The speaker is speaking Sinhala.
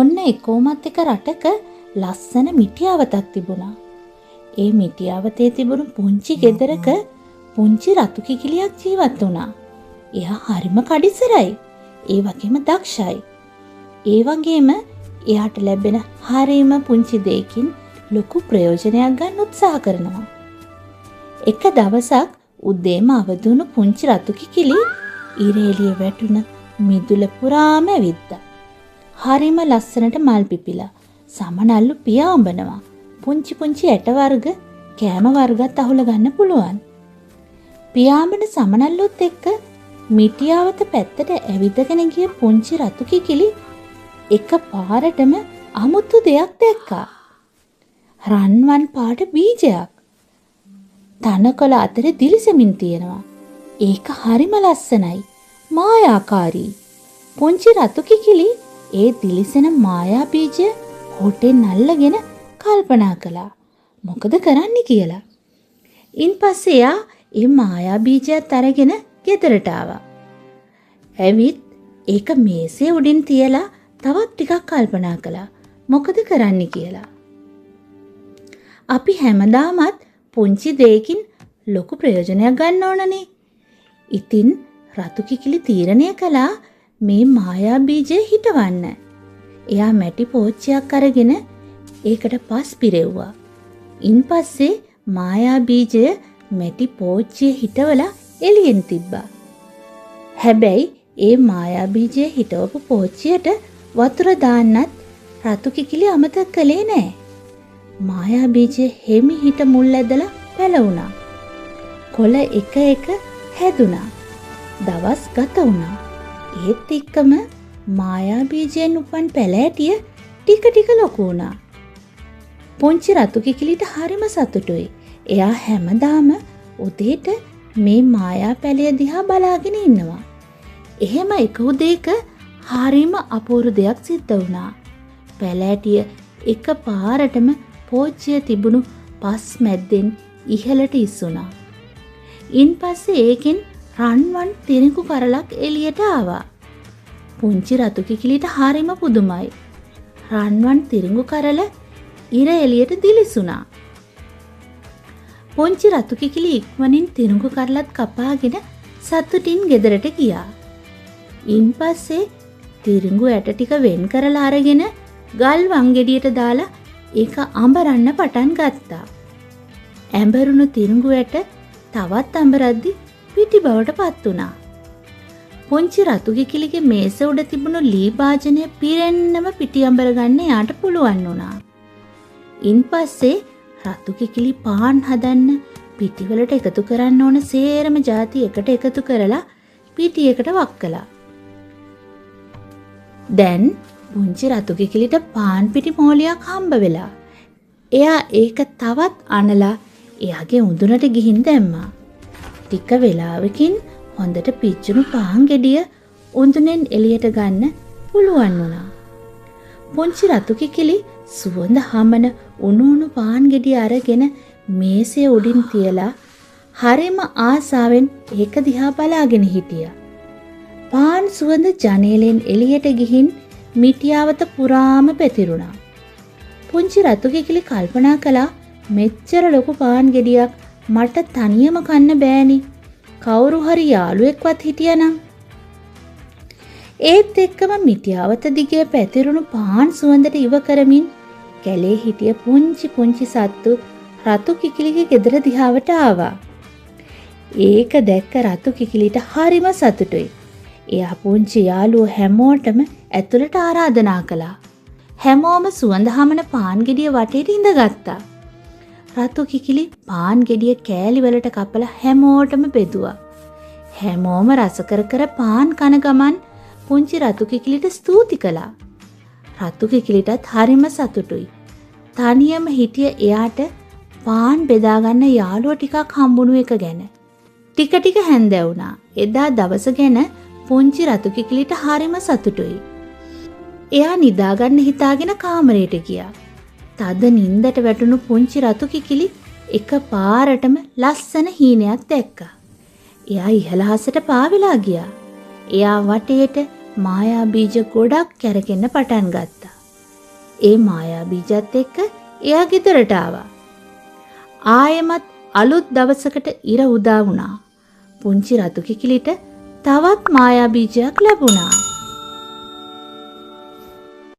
ඔන්න එකෝමත් එක රටක ලස්සන මිටියාවතක් තිබුණා. ඒ මිටියාවතේ තිබුණු පුංචි ගෙදරක පුංචි රතු කිකිලියක් ජීවත් වුණා. එයා හරිම කඩිසරයි. ඒ වගේම දක්ෂයි. ඒ වගේම එයාට ලැබෙන හරිම පුංචි දෙයකින් ලොකු ප්‍රයෝජනයක් ගන්න උත්සාහ කරනවා. එක දවසක් උදේම අවදි වුණු පුංචි රතු කිකිලි ඉර එළිය වැටුණ මිදුල පුරාම ඇවිද්දා. හරිම ලස්සනට මල් පිපිලා සමනල්ලු පියාඹනවා. පුංචි පුංචි ඇට වර්ග කෑම වර්ගත් අහුල ගන්න පුළුවන්. පියාඹන සමනල්ලුත් එක්ක මිටියාවත පැත්තට ඇවිදගෙන ගිය පුංචි රතු කිකිලි එක පාරටම අමුතු දෙයක් දැක්කා. රන්වන් පාට බීජයක් තනකොළ අතර දිලිසෙමින් තියෙනවා. ඒක හරිම ලස්සනයි, මායාකාරී. පුංචි රතු කිකිලි ඒ දිලිසෙන මායා බීජය හොටෙන් අල්ලගෙන කල්පනා කළා මොකද කරන්න කියලා. ඉන්පස්සේ එයා ඒ මායා බීජයත් අරගෙන ගෙදරට ආවා. ඇවිත් ඒක මේසේ උඩින් තියලා තවත් ටිකක් කල්පනා කළා මොකද කරන්න කියලා. අපි හැමදාමත් පුංචි දෙයකින් ලොකු ප්‍රයෝජනයක් ගන්න ඕනනේ. ඉතින් රතු කිකිලි තීරණය කළා මේ මායා බීජය හිටවන්න. එයා මැටි පෝච්චියක් අරගෙන ඒකට පස් පිරෙව්වා. ඉන්පස්සේ මායා බීජය මැටි පෝච්චිය හිටවලා එළියෙන් තිබ්බා. හැබැයි ඒ මායා බීජය හිටවපු පෝච්චියට වතුර දාන්නත් රතු කිකිලි අමතක කළේ නෑ. මායා බීජය හෙමිහිට මුල් ඇදලා පැලවුණා. කොළ එක එක හැදුනා. දවස් ගත වුණා. ඒත් එක්කම මායා බීජයෙන් උපන් පැලෑටිය ටික ටික ලොකු වුණා. පුංචි රතු කිකිලිට හරිම සතුටුයි. එයා හැමදාම උදේට මේ මායා පැලය දිහා බලාගෙන ඉන්නවා. එහෙම එක උදේක හරිම අපූර්ව දෙයක් සිද්ධ වුණා. පැලෑටිය එක පාරටම පෝච්චිය තිබුණු පස් මැද්දෙන් ඉහළට ඉස්සුණා. ඉන්පස්සේ ඒකෙන් රන්වන් තිරිඟු කරලක් එළියට ආවා. පුංචි රතු කිකිලිට හරිම පුදුමයි. රන්වන් තිරිඟු කරල ඉර එළියට දිලිසුණා. පුංචි රතු කිකිලි ඉක්මනින් තිරිඟු කරලත් කපාගෙන සතුටින් ගෙදරට ගියා. ඉන්පස්සේ තිරිඟු ඇට ටික වෙන් කරලා අරගෙන ගල් වංගෙඩියට දාලා ඒක අඹරන්න පටන් ගත්තා. ඇඹරුණු තිරිඟු ඇට තවත් අඹරද්දි පිටි බවට පත් වුණා. පුංචි රතු කිකිලිගේ මේස උඩ තිබුණු ලී භාජනය පිරෙන්නම පිටි අඹර ගන්න එයාට පුළුවන් වුණා. ඉන්පස්සේ රතු කිකිලි පාන් හදන්න පිටිවලට එකතු කරන්න ඕන සේරම ජාති එකට එකතු කරලා පිටි එකට වක් කළා. දැන් පුංචි රතු කිකිලිට පාන් පිටි මෝලියක් හම්බ වෙලා. එයා ඒක තවත් අනලා එයාගේ උඳුනට ගිහින් දැම්මා. ටික වෙලාවකින් හොඳට පිච්චුණු පාන් ගෙඩිය උඳුනෙන් එළියට ගන්න පුළුවන් වුණා. පුංචි රතු කිකිලි සුවඳ හමන උණු උණු පාන් ගෙඩිය අරගෙන මේසය උඩින් තියලා හරිම ආසාවෙන් ඒක දිහා බලාගෙන හිටියා. පාන් සුවඳ ජනේලෙන් එළියට ගිහින් මිටියාවත පුරාම පැතිරුණා. පුංචි රතු කිකිලි කල්පනා කළා මෙච්චර ලොකු පාන් ගෙඩියක් මට තනියම කන්න බෑනේ. කවුරු හරි යාළුවෙක්වත් හිටියනම්. ඒත් එක්කම මිටියාවත දිගේ පැතිරුණු පාන් සුවඳට ඉව කරමින් කැලේ හිටිය පුංචි පුංචි සත්තු රතු කිකිලිගේ ගෙදර දිහාවට ආවා. ඒක දැක්ක රතු කිකිලිට හරිම සතුටුයි. එයා පුංචි යාළුවෝ හැමෝටම ඇතුළට ආරාධනා කළා. හැමෝම සුවඳ හමන පාන් ගෙඩිය වටේට ඉඳගත්තා. රතු කිකිලි පාන් ගෙඩිය කෑලි වලට කපලා හැමෝටම බෙදුවා. හැමෝම රස කර කර පාන් කන ගමන් පුංචි රතු කිකිලිට ස්තුති කළා. රතු කිකිලිටත් හරිම සතුටුයි. තනියම හිටිය එයාට පාන් බෙදාගන්න යාළුවෝ ටිකක් හම්බුණු එක ගැන. ටික ටික හැන්දෑ වුණා. එදා දවස ගැන පුංචි රතු කිකිලිට හරිම සතුටුයි. එයා නිදාගන්න හිතාගෙන කාමරයට ගියා. තද නින්දට වැටුණු පුංචි රතු කිකිලි එක පාරටම ලස්සන හීනයක් දැක්කා. එයා ඉහළ අහසට පාවෙලා ගියා. එයා වටේට මායා බීජ ගොඩක් කැරකෙන්න පටන් ගත්තා. ඒ මායා බීජත් එක්ක එයා ගෙදරට ආවා. ආයෙමත් අලුත් දවසකට ඉර උදා වුණා. පුංචි රතු කිකිලිට තවත් මායා බීජයක් ලැබුණා.